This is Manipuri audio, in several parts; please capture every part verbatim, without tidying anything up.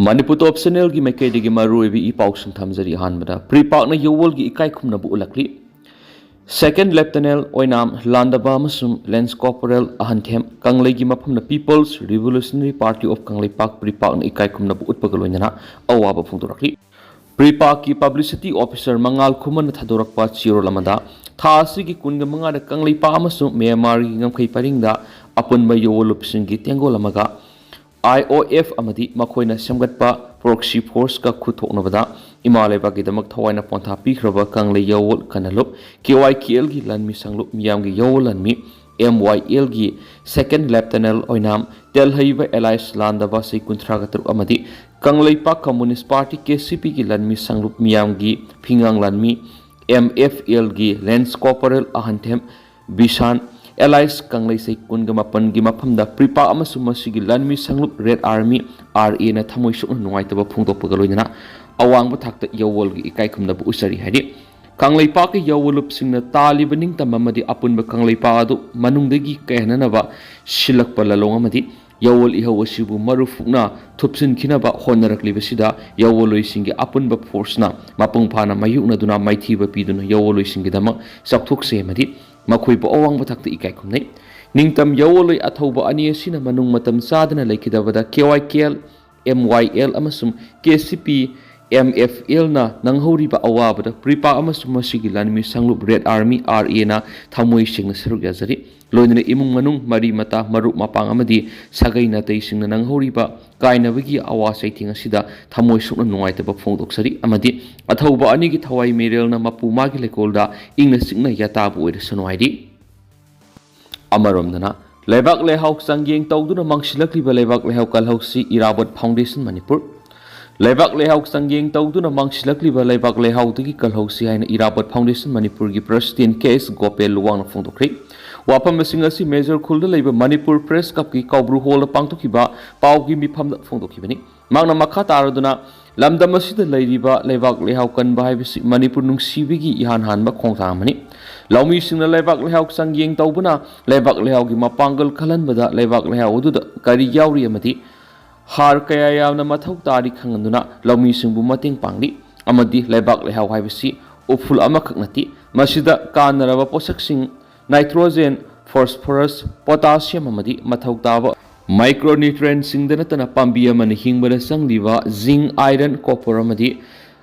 ꯃꯅꯤꯄꯨꯔ ꯇꯣꯞ ꯆꯦꯅꯦꯜꯒꯤ ꯃꯥꯏꯀꯩꯗꯒꯤ ꯃꯔꯨꯑꯣꯏꯕ ꯏ ꯄꯥꯎꯁꯤꯡ ꯊꯝꯖꯔꯤ꯫ ꯑꯍꯥꯟꯕꯗ, ꯄ꯭ꯔꯤꯄꯥꯛꯅ ꯌꯥꯋꯣꯜꯒꯤ ꯏꯀꯥꯏ ꯈꯨꯝꯅꯕ ꯎꯠꯂꯛꯂꯤ꯫ Second Lieutenant ꯑꯣꯏꯅꯥꯝ ꯂꯥꯟꯗꯕ ꯑꯃꯁꯨꯡ Lance Corporal ꯑꯍꯟꯊꯦꯝ ꯀꯪꯂꯩꯒꯤ ꯃꯐꯝꯗ People's Revolutionary Party of Kangleipak, ꯄ꯭ꯔꯤꯄꯥꯛꯅ ꯏꯀꯥꯏ ꯈꯨꯝꯅꯕ ꯎꯠꯄꯒ ꯂꯣꯏꯅꯅ ꯑꯋꯥꯕ ꯐꯣꯡꯗꯣꯔꯛꯂꯤ꯫ ꯄ꯭ꯔꯤꯄꯥꯛꯀꯤ publicity officer ꯃꯉꯥꯜ ꯈꯨꯃꯟꯅ ꯊꯥꯗꯣꯔꯛꯄ ꯆꯦꯔꯣꯜ ꯑꯃꯗ, ꯊꯥ ꯑꯁꯤꯒꯤ ꯀꯨꯟꯒ ꯃꯉꯥꯗ ꯀꯪꯂꯩꯄꯥꯛ ꯑꯃꯁꯨꯡ ꯃ꯭ꯌꯥꯟꯃꯥꯔꯒꯤ ꯉꯝꯈꯩ ꯄꯔꯤꯡꯗ ꯑꯄꯨꯟꯕ ꯌꯥꯋꯣꯜꯂꯨꯞꯁꯤꯡꯒꯤ ꯇꯦꯡꯒꯣꯜ ꯑꯃꯒ, I O F ꯑꯃꯗꯤ ꯃꯈꯣꯏꯅ ꯁꯦꯝꯒꯠꯄ proxy forceꯀ ꯈꯨꯠꯊꯣꯛꯅꯕꯗ ꯏꯃꯥ ꯂꯩꯕꯥꯛꯀꯤꯗꯃꯛ ꯊꯋꯥꯏꯅ ꯄꯣꯟꯊꯥ ꯄꯤꯈ꯭ꯔꯕ ꯀꯪꯂꯩ ꯌꯥꯋꯣꯜ ꯀꯟꯅꯂꯨꯞ, K Y K Lꯒꯤ ꯂꯟꯃꯤ ꯁꯪꯂꯨꯞ ꯃꯤꯌꯥꯝꯒꯤ ꯌꯥꯋꯣꯜ ꯂꯟꯃꯤ, M Y Lꯒꯤ Second Lieutenant ꯑꯣꯏꯅꯥꯝ, ꯇꯦꯜꯍꯩꯕ ꯑꯦꯂꯥꯏꯁ ꯂꯥꯟꯗꯕ ꯆꯍꯤ ꯀꯨꯟꯊ꯭ꯔꯥꯒ ꯇꯔꯨꯛ ꯑꯃꯗꯤ Kangleipak Communist Party, K C Pꯒꯤ ꯂꯟꯃꯤ ꯁꯪꯂꯨꯞ ꯃꯤꯌꯥꯝꯒꯤ ꯐꯤꯉꯥꯡ ꯂꯟꯃꯤ, M F Lꯒꯤ Lance Corporal ꯑꯍꯟꯊꯦꯝ ꯕꯤꯁꯥꯟ, ꯑꯦꯂꯥꯏꯁ ꯀꯪꯂꯩ ꯆꯍꯤ ꯀꯨꯟꯒ ꯃꯥꯄꯟꯒꯤ ꯃꯐꯝꯗ ꯄ꯭ꯔꯤꯄꯥꯛ ꯑꯃꯁꯨꯡ ꯃꯁꯤꯒꯤ ꯂꯟꯃꯤ ꯁꯪꯂꯨꯞ Red Army, R Aꯅ ꯊꯃꯣꯏ ꯁꯣꯛꯅ ꯅꯨꯡꯉꯥꯏꯇꯕ ꯐꯣꯡꯗꯣꯛꯄꯒ ꯂꯣꯏꯅꯅ ꯑꯋꯥꯡꯕ ꯊꯥꯛꯇ ꯌꯥꯋꯣꯜꯒꯤ ꯏꯀꯥꯏ ꯈꯨꯝꯅꯕ ꯎꯠꯆꯔꯤ ꯍꯥꯏꯔꯤ꯫ ꯀꯪꯂꯩꯄꯥꯛꯀꯤ ꯌꯥꯋꯣꯜꯂꯨꯞꯁꯤꯡꯅ ꯇꯥꯜꯂꯤꯕ ꯅꯤꯡꯇꯝꯕ ꯑꯃꯗꯤ ꯑꯄꯨꯟꯕ ꯀꯪꯂꯩꯄꯥꯛ ꯑꯗꯨ ꯃꯅꯨꯡꯗꯒꯤ ꯀꯥꯏꯍꯟꯅꯅꯕ ꯁꯤꯜꯂꯛꯄ ꯂꯥꯂꯣꯡ ꯑꯃꯗꯤ ꯌꯥꯋꯣꯜ ꯏꯍꯧ ꯑꯁꯤꯕꯨ ꯃꯔꯨ ꯐꯨꯛꯅ ꯊꯨꯞꯆꯤꯟꯈꯤꯅꯕ ꯍꯣꯠꯅꯔꯛꯂꯤꯕꯁꯤꯗ ꯌꯥꯋꯣꯜꯂꯣꯏꯁꯤꯡꯒꯤ ꯑꯄꯨꯟꯕ forceꯅ ꯃꯄꯨꯡ ꯐꯥꯅ ꯃꯥꯌꯣꯛꯅꯗꯨꯅ ꯃꯥꯏꯊꯤꯕ ꯄꯤꯗꯨꯅ ꯌꯥꯋꯣꯜꯂꯣꯏꯁꯤꯡꯒꯤꯗꯃꯛ ꯆꯥꯎꯊꯣꯛꯆꯩ ꯑꯃꯗꯤ ꯃꯈꯣꯏꯕꯨ ꯑꯋꯥꯡꯕ ꯊꯥꯛꯇ ꯏꯀꯥꯏ ꯈꯨꯝꯅꯩ꯫ ꯅꯤꯡꯇꯝ ꯌꯥꯋꯣꯜꯂꯣꯏ ꯑꯊꯧꯕ ꯑꯅꯤ ꯑꯁꯤꯅ ꯃꯅꯨꯡ ꯃꯇꯝ ꯆꯥꯗꯅ ꯂꯩꯈꯤꯗꯕꯗ K Y K L, M Y L ꯑꯃꯁꯨꯡ K C P, M F Lꯅ ꯅꯪꯍꯧꯔꯤꯕ ꯑꯋꯥꯕꯗ ꯄ꯭ꯔꯤꯄꯥꯛ ꯑꯃꯁꯨꯡ ꯃꯁꯤꯒꯤ ꯂꯥꯟꯃꯤ ꯁꯪꯂꯨꯞ Red Army, R Aꯅ ꯊꯃꯣꯏ ꯁꯦꯡꯅ ꯁꯔꯨꯛ ꯌꯥꯖꯔꯤ꯫ ꯂꯣꯏꯅꯅ ꯏꯃꯨꯡ ꯃꯅꯨꯡ, ꯃꯔꯤ ꯃꯇꯥ, ꯃꯔꯨꯞ ꯃꯄꯥꯡ ꯑꯃꯗꯤ ꯁꯥꯒꯩ ꯅꯥꯇꯩꯁꯤꯡꯅ ꯅꯪꯍꯧꯔꯤꯕ ꯀꯥꯏꯅꯕꯒꯤ ꯑꯋꯥ ꯆꯩꯊꯦꯡ ꯑꯁꯤꯗ ꯊꯃꯣꯏ ꯁꯣꯛꯅ ꯅꯨꯡꯉꯥꯏꯇꯕ ꯐꯣꯡꯗꯣꯛꯆꯔꯤ ꯑꯃꯗꯤ ꯑꯊꯧꯕ ꯑꯅꯤꯒꯤ ꯊꯋꯥꯏ ꯃꯤꯔꯦꯜꯅ ꯃꯄꯨ ꯃꯥꯒꯤ ꯂꯩꯀꯣꯜꯗ ꯏꯪꯅ ꯆꯤꯛꯅ ꯌꯥꯇꯥꯕ ꯑꯣꯏꯔꯁꯅꯨ ꯍꯥꯏꯔꯤ꯫ ꯑꯃꯔꯣꯝꯗꯅ, ꯂꯩꯕꯥꯛ ꯂꯩꯍꯥꯎ ꯆꯥꯡꯌꯦꯡ ꯇꯧꯗꯨꯅ ꯃꯥꯡꯁꯤꯜꯂꯛꯂꯤꯕ ꯂꯩꯕꯥꯛ ꯂꯩꯍꯥꯎ ꯀꯜꯍꯧꯁꯤ ꯏꯔꯥꯕꯣꯠ Foundation ꯃꯅꯤꯄꯨꯔ꯫ ꯂꯩꯕꯥꯛ ꯂꯩꯍꯥꯎ ꯆꯥꯡꯌꯦꯡ ꯇꯧꯗꯨꯅ ꯃꯥꯡꯁꯤꯜꯂꯛꯂꯤꯕ ꯂꯩꯕꯥꯛ ꯂꯩꯍꯥꯎꯗꯒꯤ ꯀꯜꯍꯧꯁꯤ ꯍꯥꯏꯅ ꯏꯔꯥꯕꯣꯠ Foundation ꯃꯅꯤꯄꯨꯔꯒꯤ President K S ꯒꯣꯄꯦꯜ ꯂꯨꯋꯥꯡꯅ ꯐꯣꯡꯗꯣꯛꯈ꯭ꯔꯦ꯫ ꯋꯥꯐꯝ ꯑꯁꯤꯡ ꯑꯁꯤ ꯃꯦꯖꯔ ꯈꯨꯜꯗ ꯂꯩꯕ ꯃꯅꯤꯄꯨꯔ Press Clubꯀꯤ ꯀꯧꯕ꯭ꯔꯨ ꯍꯣꯜꯗ ꯄꯥꯡꯊꯣꯛꯈꯤꯕ ꯄꯥꯎꯒꯤ ꯃꯤꯐꯝꯗ ꯐꯣꯡꯗꯣꯛꯈꯤꯕꯅꯤ꯫ ꯃꯍꯥꯛꯅ ꯃꯈꯥ ꯇꯥꯔꯗꯨꯅ, ꯂꯝꯗꯝ ꯑꯁꯤꯗ ꯂꯩꯔꯤꯕ ꯂꯩꯕꯥꯛ ꯂꯩꯍꯥꯎ ꯀꯟꯕ ꯍꯥꯏꯕꯁꯤ ꯃꯅꯤꯄꯨꯔ ꯅꯨꯡꯁꯤꯕꯒꯤ ꯏꯍꯥꯟ ꯍꯥꯟꯕ ꯈꯣꯡꯊꯥꯡ ꯑꯃꯅꯤ꯫ ꯂꯧꯃꯤꯁꯤꯡꯅ ꯂꯩꯕꯥꯛ ꯂꯩꯍꯥꯎ ꯆꯥꯡꯌꯦꯡ ꯇꯧꯕꯅ ꯂꯩꯕꯥꯛ ꯂꯩꯍꯥꯎꯒꯤ ꯃꯄꯥꯡꯒꯜ ꯀꯜꯍꯟꯕꯗ ꯂꯩꯕꯥꯛ ꯂꯩꯍꯥꯎ ꯑꯗꯨꯗ ꯀꯔꯤ ꯌꯥꯎꯔꯤ ꯑꯃꯗꯤ ꯍꯥꯔ ꯀꯌꯥ ꯌꯥꯝꯅ ꯃꯊꯧ ꯇꯥꯔꯤ ꯈꯪꯍꯟꯗꯨꯅ ꯂꯧꯃꯤꯁꯤꯡꯕꯨ ꯃꯇꯦꯡ ꯄꯥꯡꯂꯤ꯫ ꯑꯃꯗꯤ ꯂꯩꯕꯥꯛ ꯂꯩꯍꯥꯎ ꯍꯥꯏꯕꯁꯤ ꯎꯐꯨꯜ ꯑꯃꯈꯛ ꯅꯠꯇꯦ, ꯃꯁꯤꯗ ꯀꯥꯟꯅꯔꯕ ꯄꯣꯠꯁꯛꯁꯤꯡ nitrogen, phosphorus, potassium ꯑꯃꯗꯤ ꯃꯊꯧ ꯇꯥꯕ micronutrientꯁꯤꯡꯗ ꯅꯠꯇꯅ ꯄꯥꯝꯕꯤ ꯑꯃꯅ ꯍꯤꯡꯕꯗ ꯆꯪꯂꯤꯕ zinc, iron, copper ꯑꯃꯗꯤ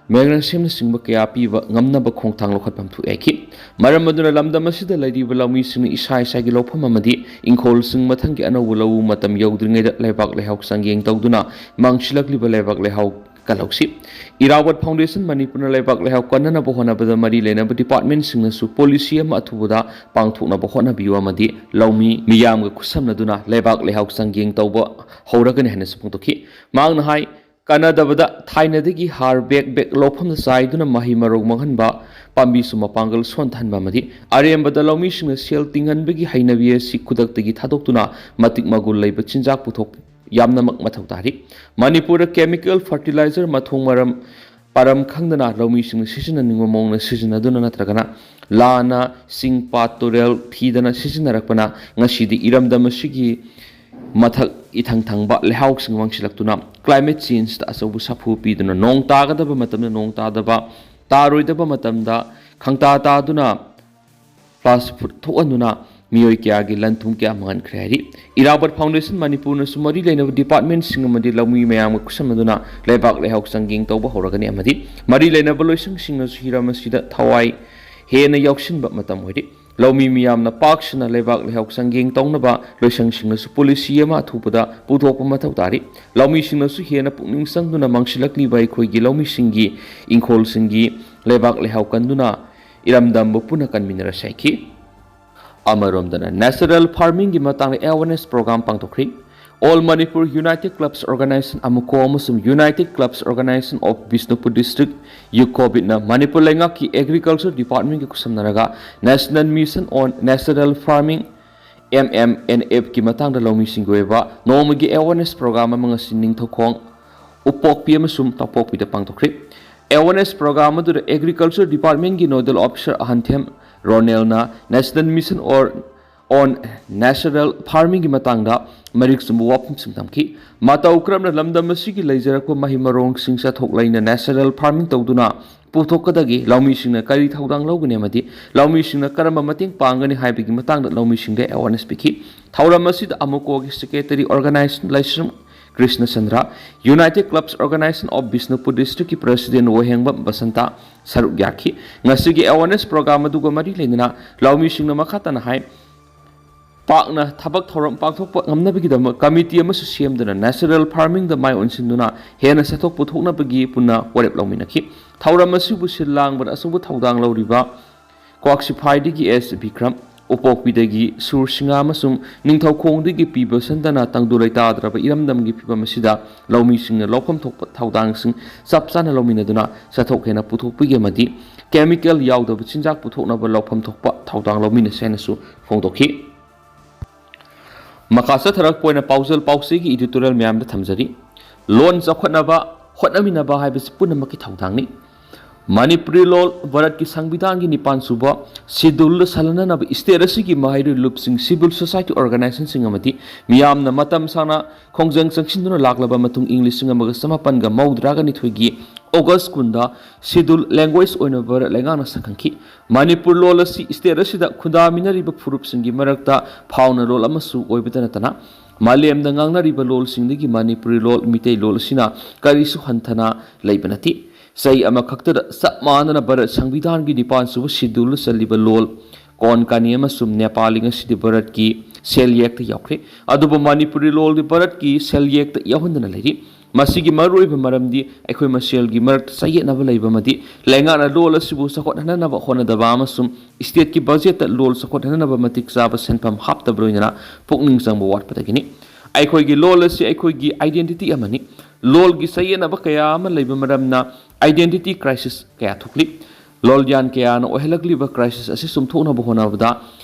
magnesiumꯅꯆꯤꯡꯕ ꯀꯌꯥ ꯄꯤꯕ ꯉꯝꯅꯕ ꯈꯣꯡꯊꯥꯡ ꯂꯧꯈꯠꯐꯝ ꯊꯣꯛꯑꯦ ꯍꯥꯏꯈꯤ꯫ ꯃꯔꯝ ꯑꯗꯨꯅ ꯂꯝꯗꯝ ꯑꯁꯤꯗ ꯂꯩꯔꯤꯕ ꯂꯧꯃꯤꯁꯤꯡꯅ ꯏꯁꯥ ꯏꯁꯥꯒꯤ ꯂꯧꯐꯝ ꯑꯃꯗꯤ ꯏꯪꯈꯣꯜꯁꯤꯡ ꯃꯊꯪꯒꯤ ꯑꯅꯧꯕ ꯂꯧꯎ ꯃꯇꯝ ꯌꯧꯗ꯭ꯔꯤꯉꯩꯗ ꯂꯩꯕꯥꯛ ꯂꯩꯍꯥꯎ ꯆꯥꯡꯌꯦꯡ ꯇꯧꯗꯨꯅ ꯃꯥꯡꯁꯤꯜꯂꯛꯂꯤꯕ ꯂꯩꯕꯥꯛ ꯂꯩꯍꯥꯎ ꯀꯜꯍꯧꯁꯤ꯫ ꯏꯔꯥꯕꯣꯠ ꯐꯥꯎꯟꯗꯦꯁꯟ ꯃꯅꯤꯄꯨꯔꯅ ꯂꯩꯕꯥꯛ ꯂꯩꯍꯥꯎ ꯀꯟꯅꯅꯕ ꯍꯣꯠꯅꯕꯗ ꯃꯔꯤ ꯂꯩꯅꯕ departmentꯁꯤꯡꯅꯁꯨ policy ꯑꯃ ꯑꯊꯨꯕꯗ ꯄꯥꯡꯊꯣꯛꯅꯕ ꯍꯣꯠꯅꯕꯤꯌꯨ ꯑꯃꯗꯤ ꯂꯧꯃꯤ ꯃꯤꯌꯥꯝꯒ ꯈꯨꯠꯁꯝꯅꯗꯨꯅ ꯂꯩꯕꯥꯛ ꯂꯩꯍꯥꯎ ꯆꯥꯡꯌꯦꯡ ꯇꯧꯕ ꯍꯧꯔꯒꯅꯤ ꯍꯥꯏꯅꯁꯨ ꯐꯣꯡꯗꯣꯛꯈꯤ꯫ ꯃꯍꯥꯛꯅ ꯍꯥꯏ, ꯀꯥꯟꯅꯗꯕꯗ ꯊꯥꯏꯅꯗꯒꯤ ꯍꯥꯔ ꯕꯦꯛ ꯕꯦꯛ ꯂꯧꯐꯝꯗ ꯆꯥꯏꯗꯨꯅ ꯃꯍꯩ ꯃꯔꯣꯡ ꯃꯥꯡꯍꯟꯕ, ꯄꯥꯝꯕꯤꯁꯨ ꯃꯄꯥꯡꯒꯜ ꯁꯣꯟꯊꯍꯟꯕ ꯑꯃꯗꯤ ꯑꯔꯦꯝꯕꯗ ꯂꯧꯃꯤꯁꯤꯡꯅ ꯁꯦꯜ ꯇꯤꯡꯍꯟꯕꯒꯤ ꯍꯩꯅꯕꯤ ꯑꯁꯤ ꯈꯨꯗꯛꯇꯒꯤ ꯊꯥꯗꯣꯛꯇꯨꯅ ꯃꯇꯤꯛ ꯃꯒꯨꯟ ꯂꯩꯕ ꯆꯤꯟꯖꯥꯛ ꯄꯨꯊꯣꯛ ꯌꯥꯝꯅꯃꯛ ꯃꯊꯧ ꯇꯥꯔꯤ꯫ ꯃꯅꯤꯄꯨꯔꯗ chemical fertilizer ꯃꯊꯣꯡ ꯃꯔꯝ ꯄꯥꯔꯝ ꯈꯪꯗꯅ ꯂꯧꯃꯤꯁꯤꯡꯅ ꯁꯤꯖꯤꯟꯅꯅꯤꯡꯕ ꯃꯑꯣꯡꯗ ꯁꯤꯖꯤꯟꯅꯗꯨꯅ ꯅꯠꯇ꯭ꯔꯒꯅ ꯂꯥꯟꯅ ꯆꯤꯡ ꯄꯥꯠ ꯇꯨꯔꯦꯜ ꯊꯤꯗꯅ ꯁꯤꯖꯤꯟꯅꯔꯛꯄꯅ ꯉꯁꯤꯗꯤ ꯏꯔꯝꯗꯝ ꯑꯁꯤꯒꯤ ꯃꯊꯛ ꯏꯊꯪ ꯊꯪꯕ ꯂꯩꯍꯥꯎꯁꯤꯡ ꯃꯥꯡꯁꯤꯜꯂꯛꯇꯨꯅ climate changeꯇ ꯑꯆꯧꯕ ꯁꯥꯐꯨ ꯄꯤꯗꯨꯅ ꯅꯣꯡ ꯇꯥꯒꯗꯕ ꯃꯇꯝꯗ ꯅꯣꯡ ꯇꯥꯗꯕ, ꯇꯥꯔꯣꯏꯗꯕ ꯃꯇꯝꯗ ꯈꯪꯇꯥ ꯇꯥꯗꯨꯅ flash flood ꯊꯣꯛꯍꯟꯗꯨꯅ ꯃꯤꯑꯣꯏ ꯀꯌꯥꯒꯤ ꯂꯟ ꯊꯨꯝ ꯀꯌꯥ ꯃꯥꯡꯍꯟꯈ꯭ꯔꯦ ꯍꯥꯏꯔꯤ꯫ ꯏꯔꯥꯕꯣꯠ ꯐꯥꯎꯟꯗꯦꯁꯟ ꯃꯅꯤꯄꯨꯔꯅꯁꯨ ꯃꯔꯤ ꯂꯩꯅꯕ departmentꯁꯤꯡ ꯑꯃꯗꯤ ꯂꯧꯃꯤ ꯃꯌꯥꯝꯒ ꯈꯨꯠꯁꯝꯅꯗꯨꯅ ꯂꯩꯕꯥꯛ ꯂꯩꯍꯥꯎ ꯆꯥꯡꯌꯦꯡ ꯇꯧꯕ ꯍꯧꯔꯒꯅꯤ ꯑꯃꯗꯤ ꯃꯔꯤ ꯂꯩꯅꯕ ꯂꯣꯏꯁꯪꯁꯤꯡꯅꯁꯨ ꯍꯤꯔꯝ ꯑꯁꯤꯗ ꯊꯋꯥꯏ ꯍꯦꯟꯅ ꯌꯥꯎꯁꯤꯟꯕ ꯃꯇꯝ ꯑꯣꯏꯔꯤ꯫ ꯂꯧꯃꯤ ꯃꯤꯌꯥꯝꯅ ꯄꯥꯛ ꯁꯟꯅ ꯂꯩꯕꯥꯛ ꯂꯩꯍꯥꯎ ꯆꯥꯡꯌꯦꯡ ꯇꯧꯅꯕ ꯂꯣꯏꯁꯪꯁꯤꯡꯅꯁꯨ policy ꯑꯃ ꯑꯊꯨꯕꯗ ꯄꯨꯊꯣꯛꯄ ꯃꯊꯧ ꯇꯥꯔꯤ꯫ ꯂꯧꯃꯤꯁꯤꯡꯅꯁꯨ ꯍꯦꯟꯅ ꯄꯨꯛꯅꯤꯡ ꯆꯪꯗꯨꯅ ꯃꯥꯡꯁꯤꯜꯂꯛꯂꯤꯕ ꯑꯩꯈꯣꯏꯒꯤ ꯂꯧꯃꯤꯁꯤꯡꯒꯤ ꯏꯪꯈꯣꯜꯁꯤꯡꯒꯤ ꯂꯩꯕꯥꯛ ꯂꯩꯍꯥꯎ ꯀꯟꯗꯨꯅ ꯏꯔꯝꯗꯝꯕꯨ ꯄꯨꯟꯅ ꯀꯟꯃꯤꯟꯅꯔꯁꯤ ꯍꯥꯏꯈꯤ꯫ ꯑꯃꯔꯣꯝꯗꯅ natural farmingꯒꯤ ꯃꯇꯥꯡꯗ awareness program ꯄꯥꯡꯊꯣꯛꯈ꯭ꯔꯤ꯫ All Manipur United Clubs Organization, AMUCO, ꯑꯃꯁꯨꯡ United Clubs Organization of Bishnupur District, UCOBID, ꯅ ꯃꯅꯤꯄꯨꯔ ꯂꯩꯉꯥꯛꯀꯤ Agriculture Departmentꯒ ꯈꯨꯠꯁꯝꯅꯔꯒ National Mission on Natural Farming, MMNFꯀꯤ ꯃꯇꯥꯡꯗ ꯂꯧꯃꯤꯁꯤꯡꯒꯤ ꯑꯣꯏꯕ ꯅꯣꯡꯃꯒꯤ awareness program ꯑꯃ ꯉꯁꯤ ꯅꯤꯡꯊꯧꯈꯣꯡ, ꯎꯄꯣꯛꯄꯤ ꯑꯃꯁꯨꯡ ꯇꯥꯄꯣꯛꯄꯤꯗ ꯄꯥꯡꯊꯣꯛꯈ꯭ꯔꯤ꯫ Awareness program ꯑꯗꯨꯗ Agriculture Departmentꯒꯤ Nodal Officer ꯑꯍꯟꯊꯦꯝ ꯔꯣꯅꯦꯜꯅ National Mission or on natural farmingꯒꯤ ꯃꯇꯥꯡꯗ ꯃꯔꯤꯛ ꯆꯨꯝꯕ ꯋꯥꯐꯝꯁꯤꯡ ꯊꯝꯈꯤ꯫ ꯃꯇꯧ ꯀꯔꯝꯅ ꯂꯝꯗꯝ ꯑꯁꯤꯒꯤ ꯂꯩꯖꯔꯛꯄ ꯃꯍꯩ ꯃꯔꯣꯡꯁꯤꯡ ꯆꯥꯊꯣꯛ ꯂꯩꯅ natural farming ꯇꯧꯗꯨꯅ ꯄꯨꯊꯣꯛꯀꯗꯒꯦ, ꯂꯧꯃꯤꯁꯤꯡꯅ ꯀꯔꯤ ꯊꯧꯗꯥꯡ ꯂꯧꯒꯅꯤ ꯑꯃꯗꯤ ꯂꯧꯃꯤꯁꯤꯡꯅ ꯀꯔꯝꯕ ꯃꯇꯦꯡ ꯄꯥꯡꯒꯅꯤ ꯍꯥꯏꯕꯒꯤ ꯃꯇꯥꯡꯗ ꯂꯧꯃꯤꯁꯤꯡꯗ awareness ꯄꯤꯈꯤ꯫ ꯊꯧꯔꯝ ꯑꯁꯤꯗ ꯑꯃꯨꯀꯣꯒꯤ secretary organization Laishram ꯀ꯭ꯔꯤꯁꯅꯆꯟꯗ꯭ꯔ, United Clubs Organization of Bishnupur Districtꯀꯤ president ꯋꯥꯍꯦꯡꯕꯝ ꯕꯁꯟꯇ ꯁꯔꯨꯛ ꯌꯥꯈꯤ꯫ ꯉꯁꯤꯒꯤ awareness program ꯑꯗꯨꯒ ꯃꯔꯤ ꯂꯩꯅꯅ ꯂꯧꯃꯤꯁꯤꯡꯅ ꯃꯈꯥ ꯇꯥꯅ ꯍꯥꯏ, ꯄꯥꯛꯅ ꯊꯕꯛ ꯊꯧꯔꯝ ꯄꯥꯡꯊꯣꯛꯄ ꯉꯝꯅꯕꯒꯤꯗꯃꯛ committee ꯑꯃꯁꯨ ꯁꯦꯝꯗꯨꯅ natural farmingꯗ ꯃꯥꯏ ꯑꯣꯟꯁꯤꯟꯗꯨꯅ ꯍꯦꯟꯅ ꯁꯦꯟꯊꯣꯛ ꯄꯨꯊꯣꯛꯅꯕꯒꯤ ꯄꯨꯟꯅ ꯋꯥꯔꯦꯞ ꯂꯧꯃꯤꯟꯅꯈꯤ꯫ ꯊꯧꯔꯝ ꯑꯁꯤꯕꯨ ꯁꯤꯜ ꯂꯥꯡꯕꯗ ꯑꯆꯧꯕ ꯊꯧꯗꯥꯡ ꯂꯧꯔꯤꯕ ꯀ꯭ꯋꯥꯛꯁꯤꯐꯥꯏꯗꯒꯤ ꯑꯦꯁ ꯕꯤꯀ꯭ꯔꯝ, ꯎꯄꯣꯛꯄꯤꯗꯒꯤ ꯁꯨꯔ ꯁꯤꯡꯍ ꯑꯃꯁꯨꯡ ꯅꯤꯡꯊꯧꯈꯣꯡꯗꯒꯤ ꯄꯤ ꯕꯁꯟꯇꯅ ꯇꯪꯗꯨ ꯂꯩꯇꯥꯗ꯭ꯔꯕ ꯏꯔꯝꯗꯝꯒꯤ ꯐꯤꯕꯝ ꯑꯁꯤꯗ ꯂꯧꯃꯤꯁꯤꯡꯅ ꯂꯧꯐꯝ ꯊꯣꯛꯄ ꯊꯧꯗꯥꯡꯁꯤꯡ ꯆꯞ ꯆꯥꯅ ꯂꯧꯃꯤꯟꯅꯗꯨꯅ ꯆꯥꯊꯣꯛ ꯍꯦꯟꯅ ꯄꯨꯊꯣꯛꯄꯒꯤ ꯑꯃꯗꯤ chemical ꯌꯥꯎꯗꯕ ꯆꯤꯟꯖꯥꯛ ꯄꯨꯊꯣꯛꯅꯕ ꯂꯧꯐꯝ ꯊꯣꯛꯄ ꯊꯧꯗꯥꯡ ꯂꯧꯃꯤꯟꯅꯁꯤ ꯍꯥꯏꯅꯁꯨ ꯐꯣꯡꯗꯣꯛꯈꯤ꯫ ꯃꯈꯥ ꯆꯠꯊꯔꯛꯄ ꯑꯣꯏꯅ ꯄꯥꯎꯖꯦꯜ ꯄꯥꯎꯆꯦꯒꯤ editorial ꯃꯌꯥꯝꯗ ꯊꯝꯖꯔꯤ꯫ ꯂꯣꯟ ꯆꯥꯎꯈꯠꯅꯕ ꯍꯣꯠꯅꯃꯤꯟꯅꯕ ꯍꯥꯏꯕꯁꯤ ꯄꯨꯝꯅꯃꯛꯀꯤ ꯊꯧꯗꯥꯡꯅꯤ꯫ ꯃꯅꯤꯄꯨꯔꯤ ꯂꯣꯜ ꯚꯥꯔꯠꯀꯤ ꯁꯪꯕꯤꯙꯥꯟꯒꯤ ꯅꯤꯄꯥꯟ ꯁꯨꯕ schedule ꯁꯜꯍꯟꯅꯅꯕ state ꯑꯁꯤꯒꯤ ꯃꯍꯩꯔꯣꯏ ꯂꯨꯞꯁꯤꯡ, civil society organizationꯁꯤꯡ ꯑꯃꯗꯤ ꯃꯤꯌꯥꯝꯅ ꯃꯇꯝ ꯁꯥꯡꯅ ꯈꯣꯡꯖꯪ ꯆꯪꯁꯤꯟꯗꯨꯅ ꯂꯥꯛꯂꯕ ꯃꯇꯨꯡ ꯏꯪ ꯂꯤꯁꯤꯡ ꯑꯃꯒ ꯆꯃꯥꯄꯟꯒ ꯃꯧꯗ꯭ꯔꯥꯒ ꯅꯤꯊꯣꯏꯒꯤ August ꯀꯨꯟꯗ schedule language ꯑꯣꯏꯅ ꯚꯥꯔꯠ ꯂꯩꯉꯥꯛꯅ ꯁꯛꯈꯪꯈꯤ꯫ ꯃꯅꯤꯄꯨꯔ ꯂꯣꯜ ꯑꯁꯤ state ꯑꯁꯤꯗ ꯈꯨꯟꯗꯥꯃꯤꯟꯅꯔꯤꯕ ꯐꯨꯔꯨꯞꯁꯤꯡꯒꯤ ꯃꯔꯛꯇ ꯐꯥꯎꯅ ꯂꯣꯜ ꯑꯃꯁꯨ ꯑꯣꯏꯕꯇ ꯅꯠꯇꯅ ꯃꯥꯂꯦꯝꯗ ꯉꯥꯡꯅꯔꯤꯕ ꯂꯣꯜꯁꯤꯡꯗꯒꯤ ꯃꯅꯤꯄꯨꯔꯤ ꯂꯣꯜ, ꯃꯤꯇꯩ ꯂꯣꯜ ꯑꯁꯤꯅ ꯀꯔꯤꯁꯨ ꯍꯟꯊꯅ ꯂꯩꯕ ꯅꯠꯇꯦ꯫ ꯆꯍꯤ ꯑꯃꯈꯛꯇꯗ ꯆꯞ ꯃꯥꯟꯅꯅ ꯚꯥꯔꯠ ꯁꯪꯕꯤꯙꯥꯟꯒꯤ ꯅꯤꯄꯥꯟ ꯁꯨꯕ schedule ꯆꯜꯂꯤꯕ ꯂꯣꯜ ꯀꯣꯟꯀꯥꯅꯤ ꯑꯃꯁꯨꯡ ꯅꯦꯄꯥꯂꯤ ꯉꯁꯤꯗꯤ ꯚꯥꯔꯠꯀꯤ ꯁꯦꯜꯌꯦꯛꯇ ꯌꯥꯎꯈ꯭ꯔꯦ꯫ ꯑꯗꯨꯕꯨ ꯃꯅꯤꯄꯨꯔꯤ ꯂꯣꯜꯗꯤ ꯚꯥꯔꯠꯀꯤ ꯁꯦꯜꯌꯦꯛꯇ ꯌꯥꯎꯍꯟꯗꯅ ꯂꯩꯔꯤ꯫ ꯃꯁꯤꯒꯤ ꯃꯔꯨꯑꯣꯏꯕ ꯃꯔꯝꯗꯤ ꯑꯩꯈꯣꯏ ꯃꯁꯦꯜꯒꯤ ꯃꯔꯛꯇ ꯆꯌꯦꯠꯅꯕ ꯂꯩꯕ ꯑꯃꯗꯤ ꯂꯩꯉꯥꯛꯅ ꯂꯣꯜ ꯑꯁꯤꯕꯨ ꯆꯥꯎꯈꯠꯍꯟꯅꯕ ꯍꯣꯠꯅꯗꯕ ꯑꯃꯁꯨꯡ stateꯀꯤ budgetꯇ ꯂꯣꯜ ꯆꯥꯎꯈꯠꯍꯟꯅꯕ ꯃꯇꯤꯛ ꯆꯥꯕ ꯁꯦꯟꯐꯝ ꯍꯥꯞꯇꯕ ꯂꯣꯏꯅꯅ ꯄꯨꯛꯅꯤꯡ ꯆꯪꯕ ꯋꯥꯠꯄꯗꯒꯤꯅꯤ꯫ ꯑꯩꯈꯣꯏꯒꯤ ꯂꯣꯜ ꯑꯁꯤ ꯑꯩꯈꯣꯏꯒꯤ identity ꯑꯃꯅꯤ꯫ ꯂꯣꯜꯒꯤ ꯆꯌꯦꯠꯅꯕ ꯀꯌꯥ ꯑꯃ ꯂꯩꯕ ꯃꯔꯝꯅ identity crisis ꯀꯌꯥ ꯊꯣꯛꯂꯤ꯫ ꯂꯣꯜꯌꯥꯟ ꯀꯌꯥꯅ ꯑꯣꯏꯍꯜꯂꯛꯂꯤꯕ crisis ꯑꯁꯤ ꯆꯨꯝꯊꯣꯛꯅꯕ ꯍꯣꯠꯅꯕꯗ